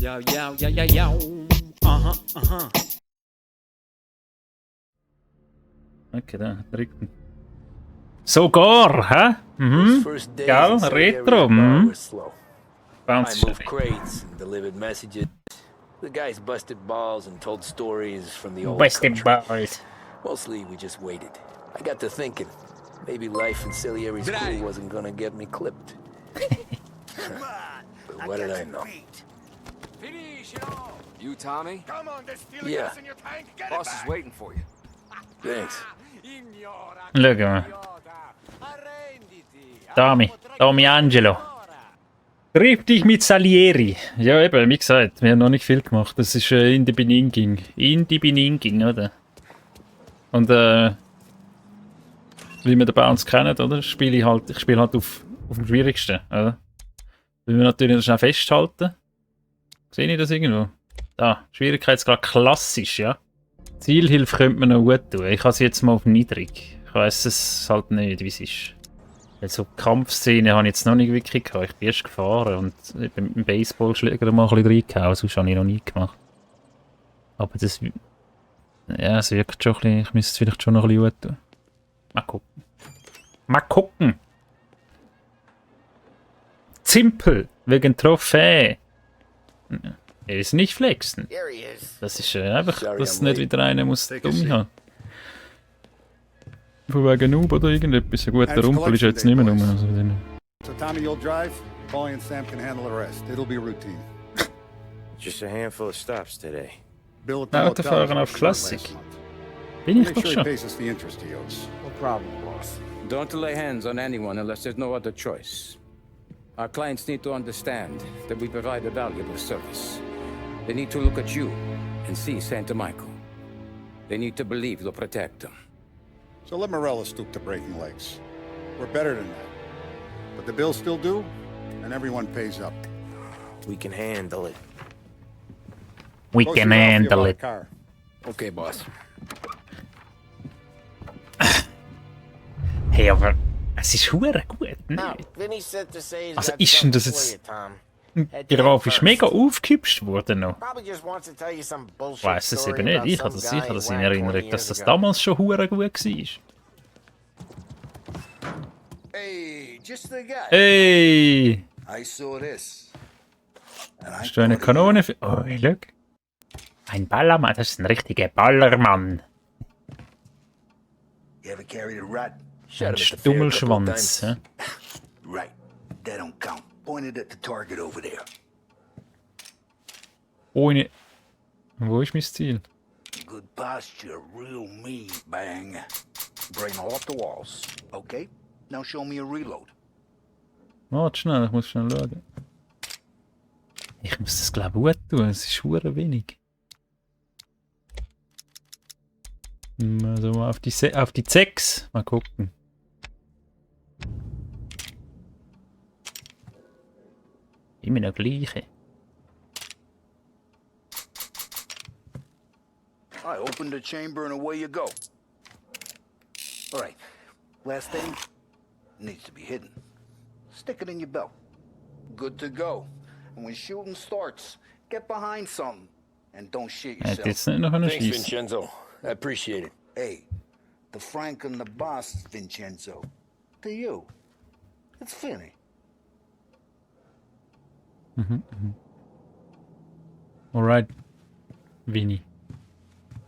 Yo, yo, yo, yo, yo. Aha, aha. Okay, da, dritten. Sogar, hä? Mhm. Gell, Retro, I moved crates and delivered messages. The guys busted balls and told stories from the old Busted country. balls. Mostly we just waited. I got to thinking, maybe life in Salieri's school wasn't gonna get me clipped. But what did I know? You, Tommy? Come on, there's still Yeah. gas in your tank. Get Boss it is back. waiting for you. Thanks. Schau mal. Tommy Angelo. Triff dich mit Salieri. Ja, eben, wie gesagt, wir haben noch nicht viel gemacht. Das ist in die Beninging. In die Beninging, oder? Und wie wir den Bounce kennen, oder? Ich spiele halt auf dem schwierigsten, oder? Will wir natürlich das schnell festhalten. Sehe ich das irgendwo? Da, Schwierigkeitsgrad klassisch, ja. Zielhilfe könnte man noch gut tun. Ich habe sie jetzt mal auf niedrig. Ich weiss es halt nicht, wie es ist. Also Kampfszene habe ich jetzt noch nicht wirklich gehabt. Ich bin erst gefahren und mit dem Baseballschläger mal ein bisschen reingehauen. Sonst habe ich noch nie gemacht. Aber das... Ja, es wirkt schon ein bisschen... Ich müsste es vielleicht schon noch ein bisschen gut tun. Mal gucken. Mal gucken! Zimpel! Wegen Trophäe! Er ist nicht flexen. Here he is. Das ist einfach, Sorry, dass I'm nicht late. wieder einer muss Take a dumm seat. haben. Von wegen Noob oder irgendetwas. Ein guter That's Rumpel ist collection jetzt nicht mehr day, rum. boys. Also, dann- So Tommy, you'll drive. Paulie and Sam can handle the rest. It'll be routine. Just a handful of stops today. Bill at the Autofahren motel auf was Classic. last month. Bin ich Make doch sure he schon. pays us the interest he owes. No problem, boss. Don't lay hands on anyone unless there's no other choice. Our clients need to understand that we provide a valuable service. They need to look at you and see Santa Michael. They need to believe you'll protect them. So let Morella stoop to breaking legs. We're better than that. But the bills still due, and everyone pays up. We can handle it. We Go can see Ralphie handle about a it. car. Okay, boss. Hey, aber es ist hure gut, Now, nicht? Vinny said to say he's Also got ist denn das something for jetzt you, Tom. grafisch mega aufgehübscht worden noch? Probably just wants to tell you some Ich bullshit weiss es story eben nicht. about Ich habe some das guy sicher das who in whacked 20 Erinnerung, dass years das ago. damals schon hure gut war. Hey, just the guy. Hey! I saw this. And I Hast du eine thought of Kanone für... Oh, schau. Ein Ballermann, das ist ein richtiger Ballermann. you. You ever carried a rat? Shot Ein him at the fair a couple of Stummelschwanz. times. Ja? Right. That don't count. Pointed at the target over there. Ohne... Wo ist mein Ziel? Good posture, real mean, bang. Brain off the walls. Okay? Now show me a reload. Warte schnell, ich muss schnell schauen. Ich muss das glaube ich gut tun, es ist hure wenig. Also auf die 6. Mal gucken. Immer noch gleiche. I open the chamber and away you go. All right. Last thing needs to be hidden. Stick it in your belt. Good to go. And when shooting starts, get behind something and don't shit Er hat yourself. jetzt nicht noch einen Thanks, schießen. Vincenzo. I appreciate it. Hey, the Frank and the boss, Vincenzo. To you. It's Finny. Alright. Winnie.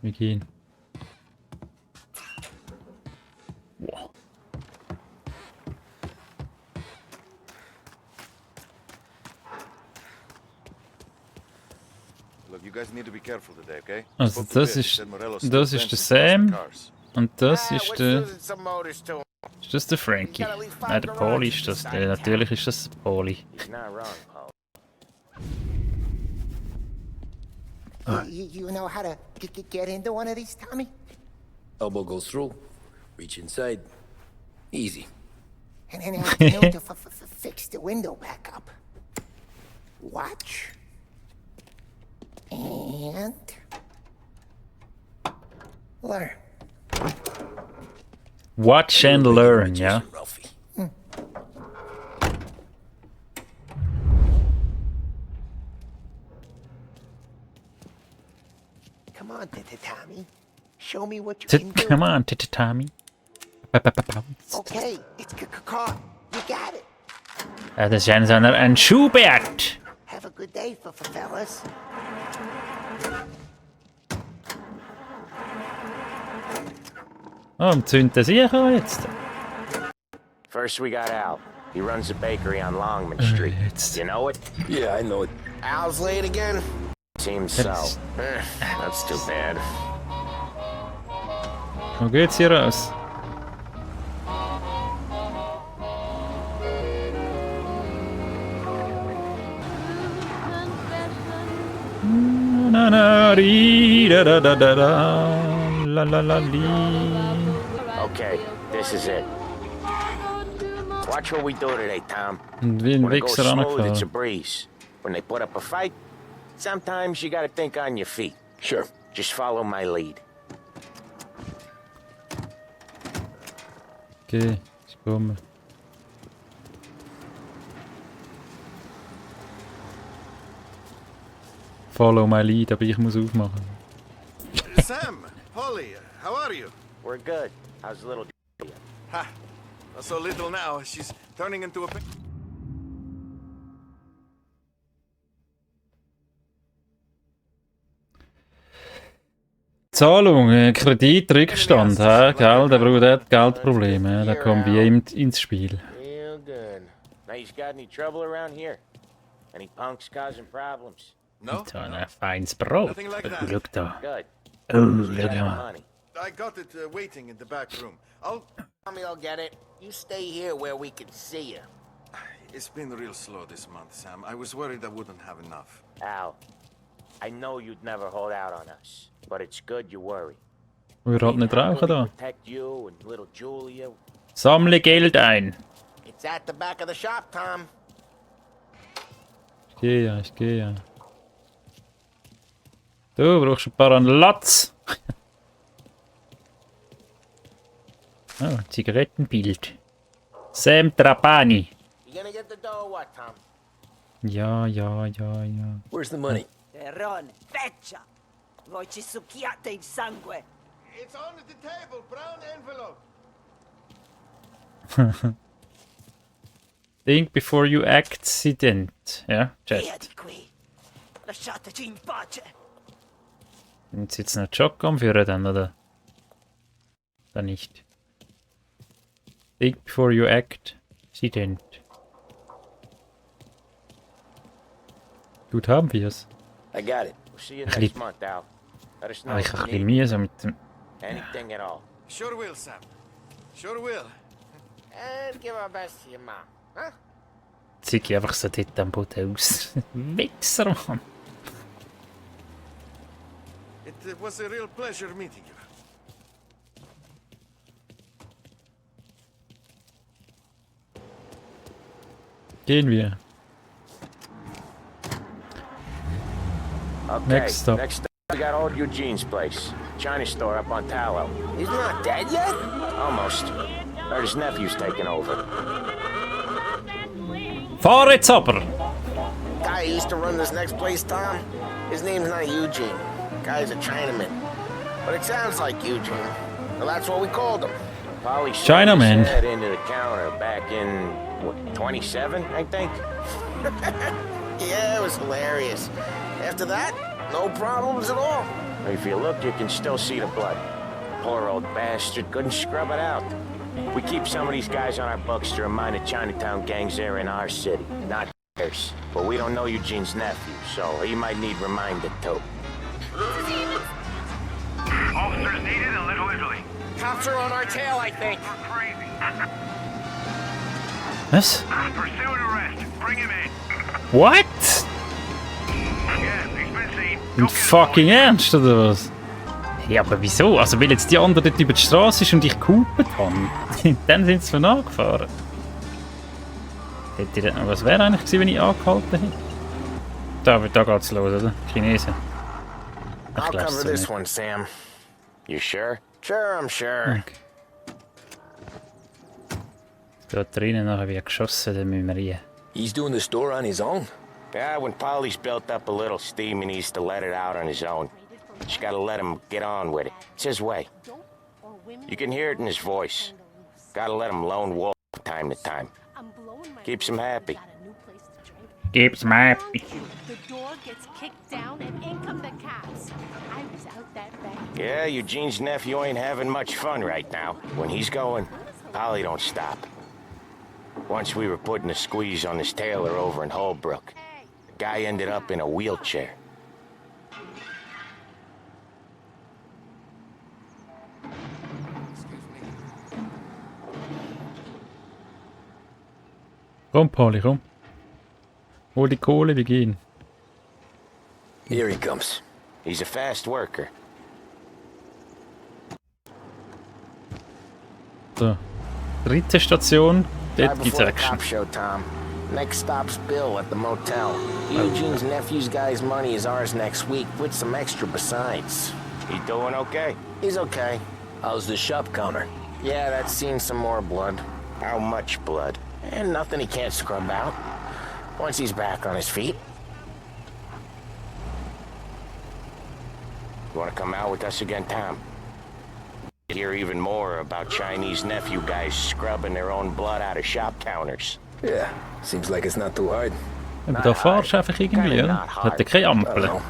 Wir gehen. Wow. Look, you guys need to be careful today, okay? Also Spoke to das Bill. ist... He said Morello's Das still ist der fencing past the Sam. cars. Und das Ah, ist we're der... losing some motors to him. Ist das der Frankie? Nein, der Pauli ist das. Natürlich ist das der Pauli. He's not wrong, Paul. You know how to get into one of these, Tommy? Elbow goes through. Reach inside. Easy. And then afternoon to fix the window back up. Watch. And... learn. Watch and learn, ja. Ralphie. Come on, Tommy. Show me what you can do. Come on, Tommy. Okay, it's caught. You got it. Ja, das ist ein Schubert. Have a good day, fellas. Oh, und zündet er sich an jetzt? First, we got Al. He runs a bakery on Longman Street. Jetzt. You know it? Yeah, I know it. Al's late again? Seems so. That's too bad. Wo geht's hier raus? Na na ri da da da da da la la la li. Okay, this is it. Watch what we do today, Tom. Und wie ein When it goes Wichser smooth, it's a angefahren. breeze. When they put up a fight, sometimes you gotta think on your feet. Sure. Just follow my lead. Okay, ich komme. Follow my lead, aber ich muss aufmachen. Sam, Polly, how are you? We're good. How's the little Ha, not so little now. She's turning into a... Zahlung, Kreditrückstand, gell? Der Bruder hat Geldprobleme, der kommt wie ins Spiel. Real good. Now, you got any trouble around here? Any punks causing problems? No? So ein feines Brot. Nothing like that. Schau da. Good. Oh, You schau got mal. money. I got it waiting in the back room. Tommy, I'll get it. You stay here where we can see you. It's been real slow this month, Sam. I was worried I wouldn't have enough. Al, I know you'd never hold out on us, but it's good you worry. Wir raten nicht rauchen da. Protect you and little Julia. Sammle Geld ein. It's at the back of the shop, Tom. Ich gehe ja. Du brauchst ein paar an Latz. Oh, Zigarettenbild. Sam Trapani. You gonna get the dough or what, Tom? Ja. Where's the money? Terrone, feccia! Voi ci succhiate il sangue! It's on the table, brown envelope. Think before you accident. Ja, Via Chat. di qui! Lasciateci in pace! Wenn Sie jetzt noch Shotgun führen dann, oder? Dann nicht. Think before you act. Accident. Gut, haben wir es. I got it. We'll see you Ach, next lieb. month, Al. Let us know Aber ich if habe you ein bisschen need Mühe so mit dem... anything at all. Sure will, Sam. Sure will. And give our best to your mom, huh? Zieh ich einfach so dort am Boden aus. Wichser, Mann. It was a real pleasure meeting you. Gehen wir. Okay, Next stop. Next up, we got old Eugene's place. China store up on Tallow. He's not dead yet? Almost. Heard his nephew's taking over. Fahr jetzt aber! Guy who used to run this next place, Tom? His name's not Eugene. Guy's a Chinaman. But it sounds like Eugene. Well, that's what we called him. Polly Chinaman. head into the counter back in, what, 27, I think? Yeah, it was hilarious. After that, no problems at all. If you look, you can still see the blood. Poor old bastard couldn't scrub it out. We keep some of these guys on our books to remind the Chinatown gangs there in our city, not theirs. But we don't know Eugene's nephew, so he might need reminded too. Officers needed in Little Italy. Cops are on our tail, I think. Crazy. Was? Pursue and arrest. Bring him in. What? Yes, he's been seen. Im fucking Ernst, oder was? Ja, aber wieso? Also, weil jetzt die anderen dort über die Straße ist und ich gehupet habe. Dann sind sie von angefahren. Was wäre eigentlich gewesen, wenn ich angehalten hätte? Da geht's los, oder? Chinesen. Ich I'll glaub's cover so this nicht. one, Sam. You sure? Sure, I'm sure. Okay. Da drinnen nachher wie geschossen, dann müssen wir rein. He's doing the store on his own? Yeah, when Polly's built up a little steam, he needs to let it out on his own. Just gotta let him get on with it. It's his way. You can hear it in his voice. Gotta let him lone wolf from time to time. Keeps him happy. Keeps him happy. The door gets kicked down and in come the cops. I was out that back. Yeah, Eugene's nephew ain't having much fun right now. When he's going, Polly don't stop. Once we were putting a squeeze on this tailor over in Holbrook. The guy ended up in a wheelchair. Komm, Pauli, komm. Hol die Kohle, wir gehen. Here he comes. He's a fast worker. So. Dritte Station, Right Dead before the Action. cop show, Tom. Next stop's Bill at the motel. Eugene's nephew's guy's money is ours next week, with some extra besides. He doing okay? He's okay. How's the shop counter? Yeah, that's seen some more blood. How much blood? And nothing he can't scrub out. Once he's back on his feet. You wanna come out with us again, Tom? Hear even more about Chinese nephew guys scrubbing their own blood out of shop counters. Yeah, seems like it's not too hard. Aber da fahrst du einfach irgendwie, oder? Hat er keine Ampel?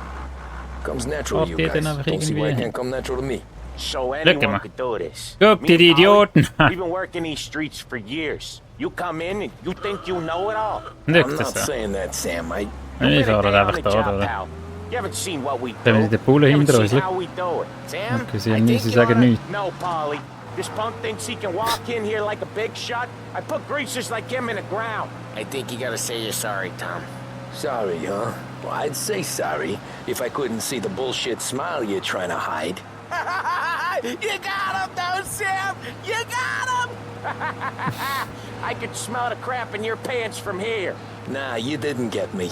Comes natural to you Fahrt ihr guys. dann einfach Don't see why it irgendwie? can't come natural to me. So Look anyone at could do this. Guck Me dir die and Polly, Idioten an. We've been working these streets for years. You come in and you think you know it all. I'm Nicht not das. saying that, Sam. Ich Been a fahre day on einfach the da, job, oder? pal. You haven't seen what we Da haben do. sie den Bullen You haven't hinter uns. seen Schau. how we do it. Sam, Okay, sie I haben nie, think sie you sagen oughta- nichts. No, Polly. This punk thinks he can walk in here like a big shot. I put greasers like him in the ground. I think you gotta say you're sorry, Tom. Sorry, huh? Well, I'd say sorry if I couldn't see the bullshit smile you're trying to hide. You got him, though, Sam! You got him! I could smell the crap in your pants from here. Nah, you didn't get me.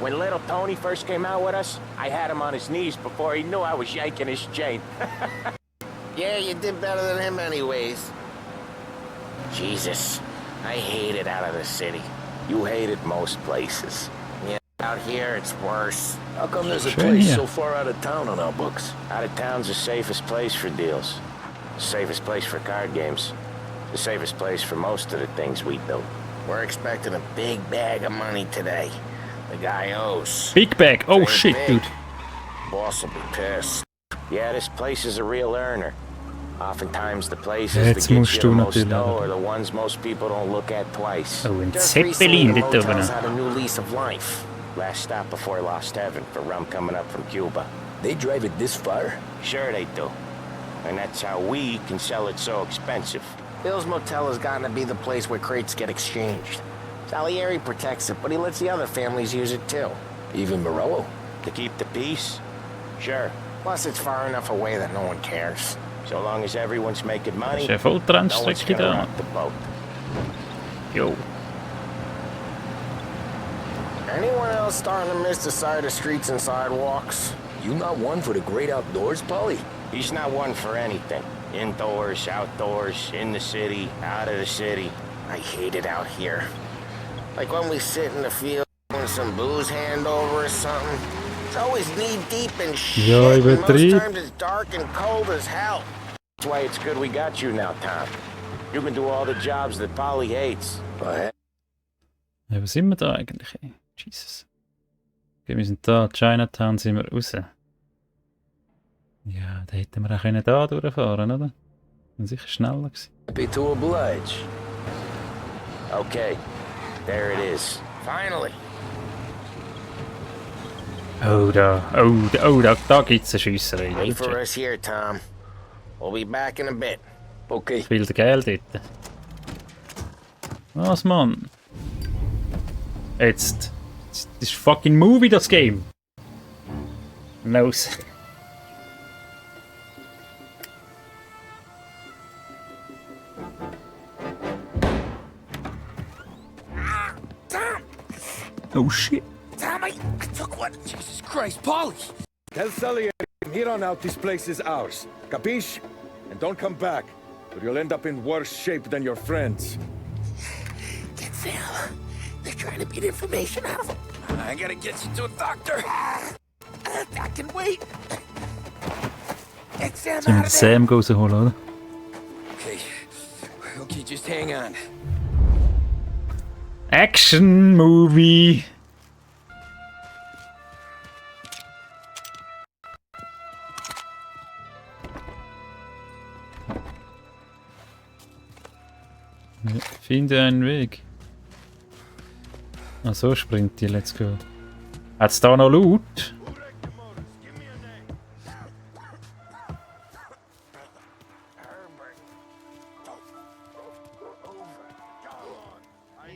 When little Tony first came out with us, I had him on his knees before he knew I was yanking his chain. Yeah, you did better than him anyways. Jesus, I hate it out of the city. You hated most places. Yeah, out here it's worse. How come there's a Sure, place yeah. so far out of town on our books? Out of town's the safest place for deals. The safest place for card games. The safest place for most of the things we do. We're expecting a big bag of money today. The guy owes. Big Bag. Oh Very shit, big. dude. Boss will be pissed. Yeah, this place is a real earner. Oftentimes the places Jetzt that get musst you du the most natürlich dough aber. are the ones most people don't look at twice. Oh, ein Just recently, Zeppelin the dort motel's oben. had a new lease of life. Last stop before Lost Heaven for rum coming up from Cuba. They drive it this far? Sure they do. And that's how we can sell it so expensive. Bill's Motel has gotten to be the place where crates get exchanged. Salieri protects it, but he lets the other families use it too. Even Morello? To keep the peace? Sure. Plus, it's far enough away that no one cares. So long as everyone's making money, Ist ja no one's Volltrennstrecke gonna da. rock the boat. Jo. Anyone else starting to miss the side of streets and sidewalks? You not one for the great outdoors, Polly? He's not one for anything. Indoors, outdoors, in the city, out of the city. I hate it out here. Like when we sit in the field doing some booze handover or something. It's always knee-deep in shit, Ja, and most übertrieben. times it's dark and cold as hell. That's why it's good we got you now, Tom. You can do all the jobs that Polly hates. Ja, wo sind wir da eigentlich? Ey? Jesus. Okay, wir sind da. Chinatown sind wir raus. Ja, da hätten wir auch können da durchfahren, oder? Dann sicher schneller gewesen. Happy to oblige. Okay, there it is. Finally. Oh, da gibt's eine Schiesserei. Wait for us here, Tom. We'll be back in a bit. Okay. Viel Geld dort. Was, Mann? Jetzt. Das ist fucking Movie, das Game. Los. Oh shit. Tommy, I took one. Jesus Christ, Polly! Tell Sully from here on out this place is ours. Capiche? And don't come back, or you'll end up in worse shape than your friends. Get Sam. They're trying to beat information out of him. I gotta get you to a doctor. I can wait. Get Sam Sollen wir den Sam rausholen, oder? Okay. Okay, just hang on. Action Movie! Finde einen Weg. Ah, so springt die, let's go. Hat's da noch Loot?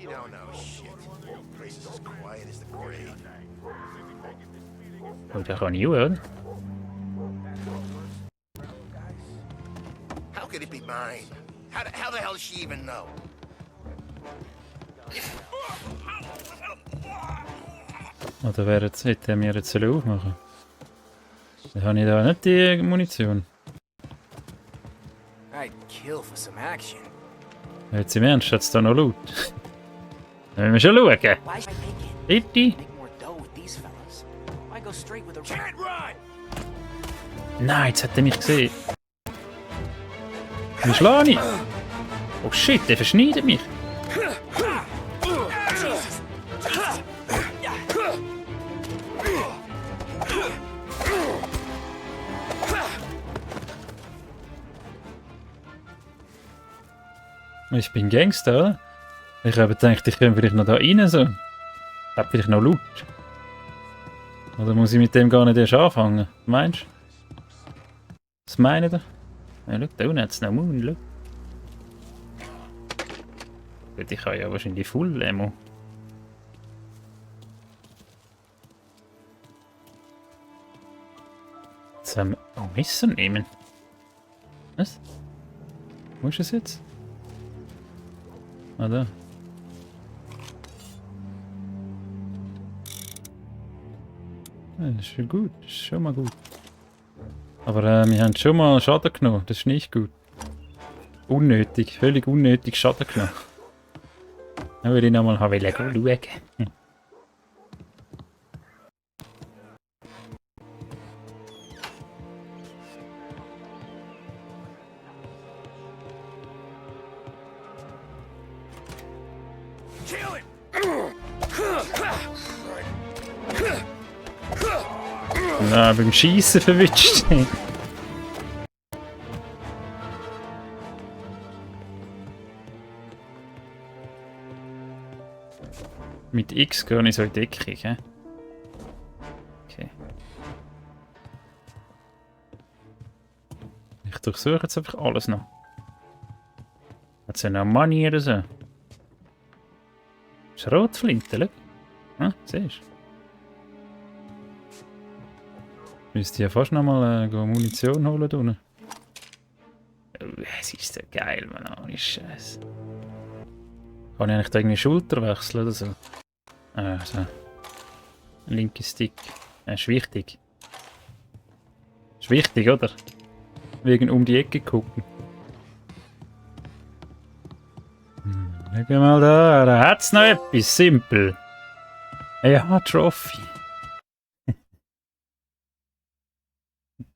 You don't know shit. Place is as quiet as the grave. Oh, da kann ich auch, oder? How could it be mine? How the hell does she even know? Oder hätten wir jetzt aufmachen? Dann habe ich da nicht die Munition. I'd kill for some action. Jetzt im Ernst, hat's da noch Loot? Dann müssen wir schon schauen. Why should I make it? Bitte? Make more dough with these fellas. Why go straight with a can't run? Nein, jetzt hat er mich gesehen. Wie schlage ich? Oh shit, der verschneidet mich. Ich bin Gangster, oder? Ich habe gedacht, ich komme vielleicht noch da rein. So. Ich habe vielleicht noch Loot. Oder muss ich mit dem gar nicht erst anfangen? Meinst du? Was meint ihr? Ja, schau, da unten hat es noch Moon. Schau. Gut, ich habe ja wahrscheinlich Full Ammo. Jetzt haben wir ein Messer nehmen. Was? Wo ist es jetzt? Ah, da. Ja, das ist schon gut. Das ist schon mal gut. Aber wir haben schon mal Schaden genommen. Das ist nicht gut. Unnötig. Völlig unnötig Schaden genommen. Dann würde ich nochmal schauen. Na, beim Schießen verwitscht. Mit X gehe ich so in die Deckung, hä? Okay. Ich durchsuche jetzt einfach alles noch. Hat es ja noch Money oder so? Schrotflinte, schau. Ah, siehst du? Müsste ja fast noch mal Munition holen unten. Oh, es ist so geil, Mann. Oh, Scheiße. Kann ich eigentlich da irgendwie Schulter wechseln oder so? Ah, so. Linke Stick. Ist wichtig. Ist wichtig, oder? Wegen um die Ecke gucken. Schau mal da hat's noch etwas. Simpel. Ja, Trophy.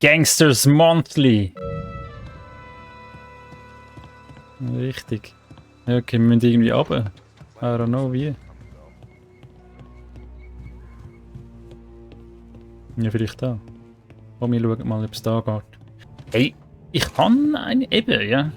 Gangsters Monthly. Richtig. Ja, okay, wir müssen irgendwie runter. I don't know wie. Ja, vielleicht da. Komm, wir schauen mal, ob es da geht. Hey, ich kann eine eben, ja.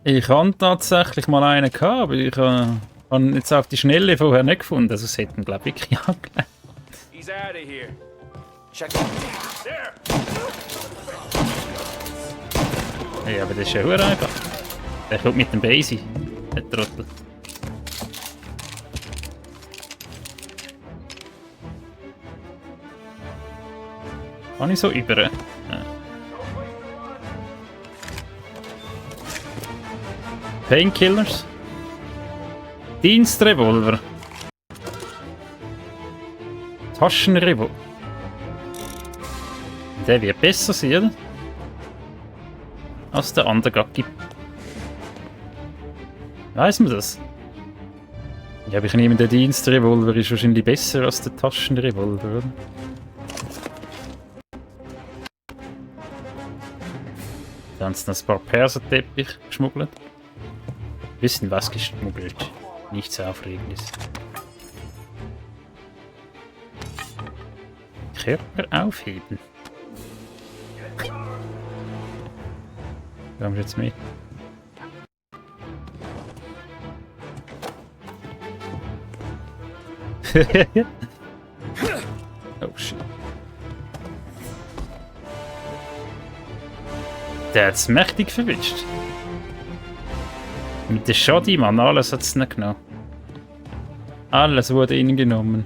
Ich habe tatsächlich mal einen gehabt, aber ich habe jetzt auf die Schnelle vorher nicht gefunden. Also es hätten, glaube ich, wirklich angelegt. He's out of here. Check there. Ja, aber das ist ja verdammt einfach. Der kommt mit dem Basie, der Trottel. Kann ich so über? Ja. Painkillers. Dienstrevolver. Taschenrevolver. Der wird besser sein, oder? Als der andere Gacki. Weiss man das? Ja, aber ich nehme, der Dienstrevolver ist wahrscheinlich besser als der Taschenrevolver, oder? Da haben sie noch ein paar Perserteppich geschmuggelt. Wissen, was geschmuggelt. Nichts Aufregendes. Körper aufheben. Kommen wir jetzt mit? Oh shit. Der hat's mächtig verwischt. Mit der Shoddy, Mann, alles hat's nicht genommen. Alles wurde ihnen genommen.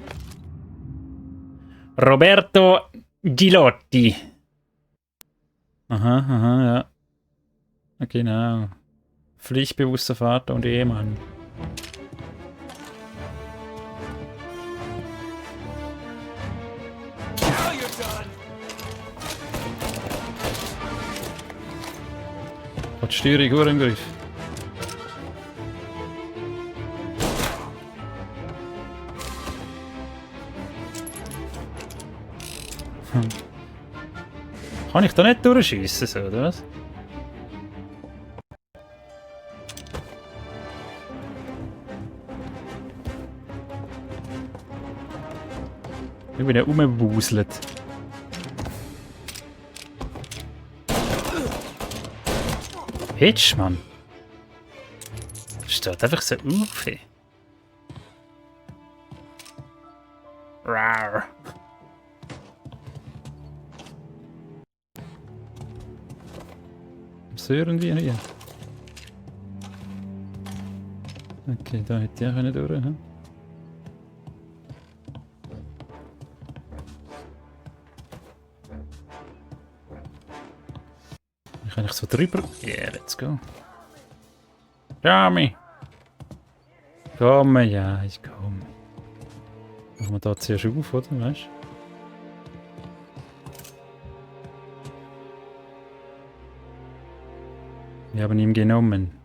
Roberto Gilotti. Aha, ja. Genau. Pflichtbewusster Vater und Ehemann. Hat die Steuerung gut im Griff. Kann ich da nicht durchschiessen, so, oder was? Ich bin ja rumgewuselt. Hitsch, Mann. Steht einfach so auf. Rar. Was hören wir hier? Okay, da hätte ich auch nicht durch. Hm? Kann ich so drüber? Yeah, let's go. Rami! Komm, ja, ich komme. Machen wir da zuerst auf, oder? Weißt du? Wir haben ihn genommen.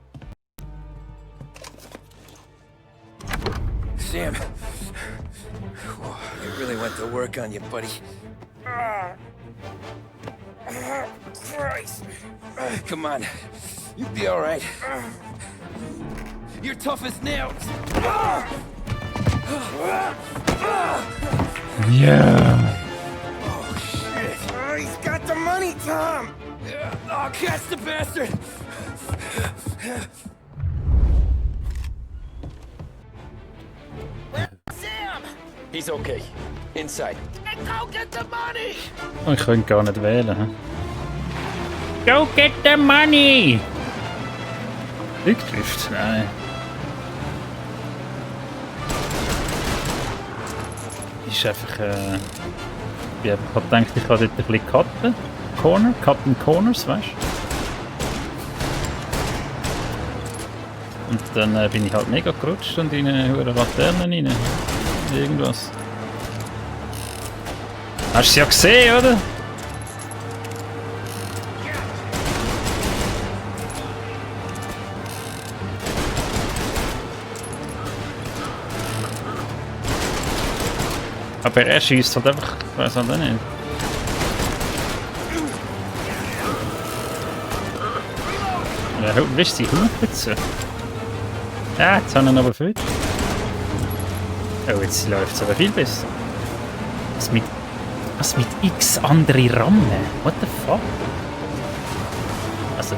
Sam, you really went to work on you, buddy. Christ. Come on. You'll be all right. You're tough as nails. Yeah. Oh, shit. He's got the money, Tom. Oh, catch the bastard. Sam! He's okay. Inside. And go get the money! Oh, ich könnte gar nicht wählen. He? Go get the money! Rücktrifft? Nein. Ist einfach. Ich habe gedacht, ich kann dort ein bisschen cutten. Cutten Corners, weißt du? Und dann bin ich halt mega gerutscht und in eine hohe Laterne rein. Irgendwas. Hast du es ja gesehen, oder? Aber er schießt halt einfach, ich weiß halt auch nicht. Ja, wisst ihr, Hufpizza? Ja, jetzt haben wir ihn aber viel. Oh, jetzt läuft es aber viel besser. Was mit X andere Rammen? What the fuck? Also,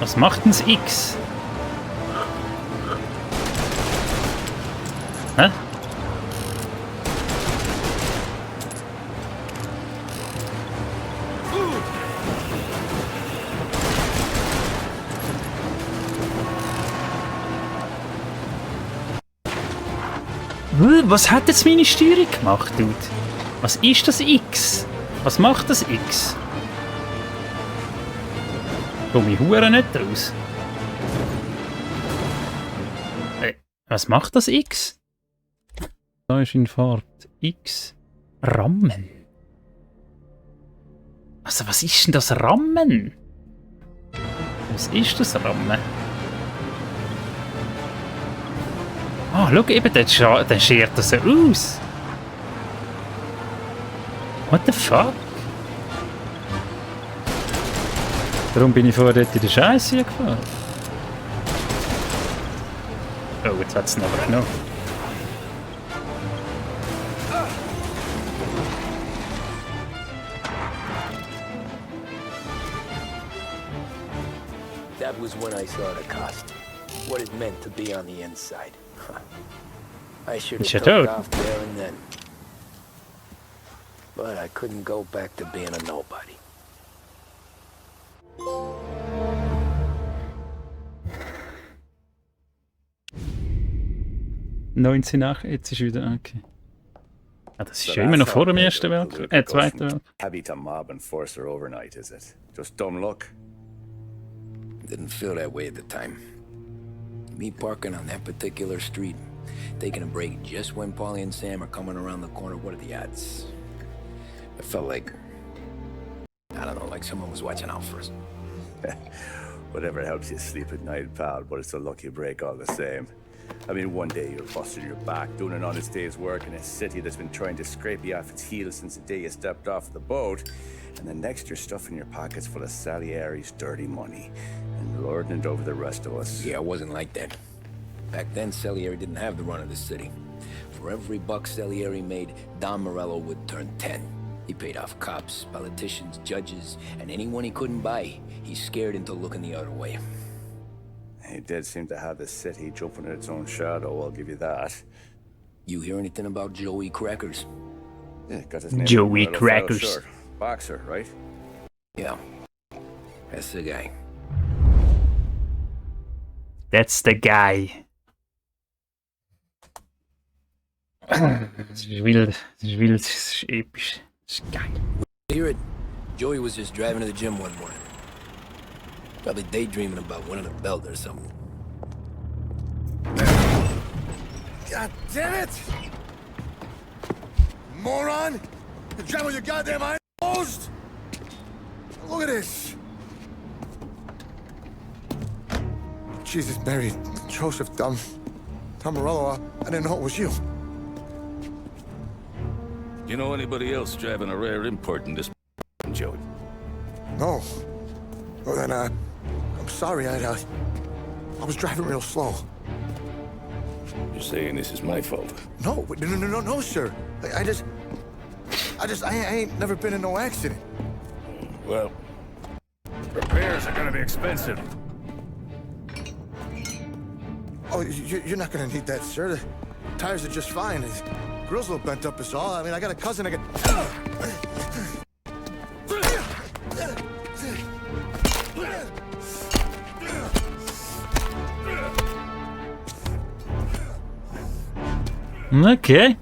was macht denn das X? Hä? Was hat jetzt meine Steuerung gemacht, Dude? Was ist das X? Was macht das X? Komme ich hure nicht raus? Was macht das X? Da ist in Fahrt X. Rammen. Also was ist denn das Rammen? Was ist das Rammen? Ah, schau eben, der schert das so aus. What the fuck? Darum bin ich vorher dort in der Scheiße gefahren. Oh, jetzt hat es ihn aber genommen. That was when I saw the cost. What it meant to be on the inside. I should have took it off there and then. But I couldn't go back to being a nobody. Jetzt ist wieder okay. Ah, das ist ja immer noch vor dem Ersten Weltkrieg. Zweiten Weltkrieg. Heavy to mob and force her overnight, is it? Just dumb luck? Didn't feel that way at the time. Me parking on that particular street, taking a break just when Paulie and Sam are coming around the corner, what are the odds? I felt like, I don't know, like someone was watching out for us. Whatever helps you sleep at night, pal, but it's a lucky break all the same. I mean, one day you're busting your back, doing an honest day's work in a city that's been trying to scrape you off its heels since the day you stepped off the boat, and the next you're stuffing your pockets full of Salieri's dirty money and lording it over the rest of us. Yeah, it wasn't like that. Back then, Salieri didn't have the run of the city. For every buck Salieri made, Don Morello would turn 10. He paid off cops, politicians, judges, and anyone he couldn't buy, he scared into looking the other way. He did seem to have the city jumping at its own shadow, I'll give you that. You hear anything about Joey Crackers? Yeah, got his name. Joey Crackers. Boxer, right? Yeah, that's the guy. That's the guy. Das ist wild, das ist wild, das ist episch. Das ist geil. Hear it? Joey was just driving to the gym one morning. Probably daydreaming about winning a belt or something. God damn it! Moron! You're driving with your goddamn eyes closed! Look at this! Jesus, Mary, Joseph, Tom Morello, I didn't know it was you. You know anybody else driving a rare import in this, Joey? No. Well then, I'm sorry, I was driving real slow. You're saying this is my fault? No, sir. I ain't never been in no accident. Well, repairs are gonna be expensive. Oh, you're not gonna need that, sir. The tires are just fine. The grill's a little bent up is all. I mean, I got a cousin I can... Okay.